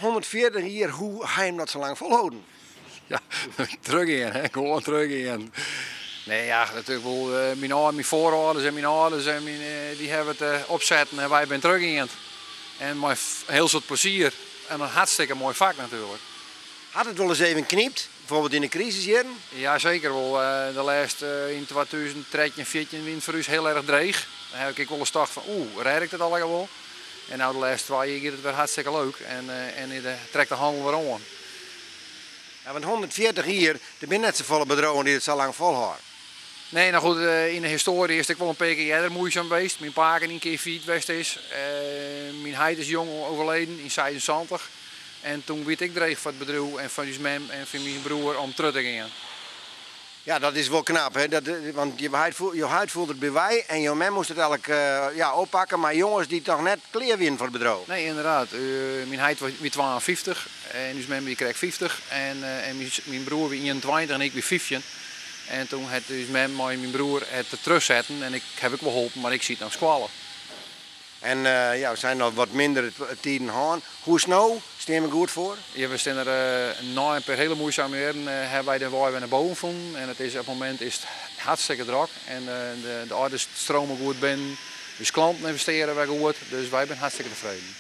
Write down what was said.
140 jier, hoe ha jim dat sa lang folholden? Ja, trochgean, hè? Gewoan trochgean. Nee, ja, natuerlik wol myn âld, myn foarâlders en myn âlders en myn, dy hawwe it opsetten en wy binne trochgien. En mei hiel soad plezier en in hartstikke moai fak natuerlik. Hat it wolris even knypt, bijvoorbeeld yn de krisisjierren? Ja, seker wol. De lêste yn 2013, 14 wie it foar ús hiel erch dreech. Dan ha ik ek wolris tocht fan oeh, rêd ik dit allegear wol? En no de lêste 2 jier giet it wer hartstikke leuk en trekt de hannel wer oan. Ja, want 140 jier, der binne net safolle bedriuwen dy't it sa lang folhâlde. Nee, no goed, yn de histoarje is it ek wol in pear kear earder muoisum west. Myn pake in kear fallyt west is. Myn heit is jong overleden yn 76. En toen wie it ek dreech foar it bedriuw en foar ús mem en foar myn broer om terug te gean. Ja, dat is wol knap, hè? Dat, want jo heit foel der by wei en jo mem moast it elk ja, oppakke mei jonges dy't noch net klear wienen foar it bedriuw. Nee, ynderdaad. Myn heit wie 52 en ús mem wie krekt 50 en myn broer wie 21 en ik wie 15. En toen hat ús mem mei myn broer it terugsetten en ik ha ek wol holpen, mar ik siet noch skoalle. En ja, we seinen al wat minder tiden hân. Hoe is it no? Steane we goed foar? Ja, we steane der nei in pear hiele muoisame jierren hawwe wy de wei wer nei boven fûn. En it is, op it momint is it hartstikke drok en de oarders strome goed binnen. Us klanten ynvestearje wer goed, dus wy binne hartstikke tefreden.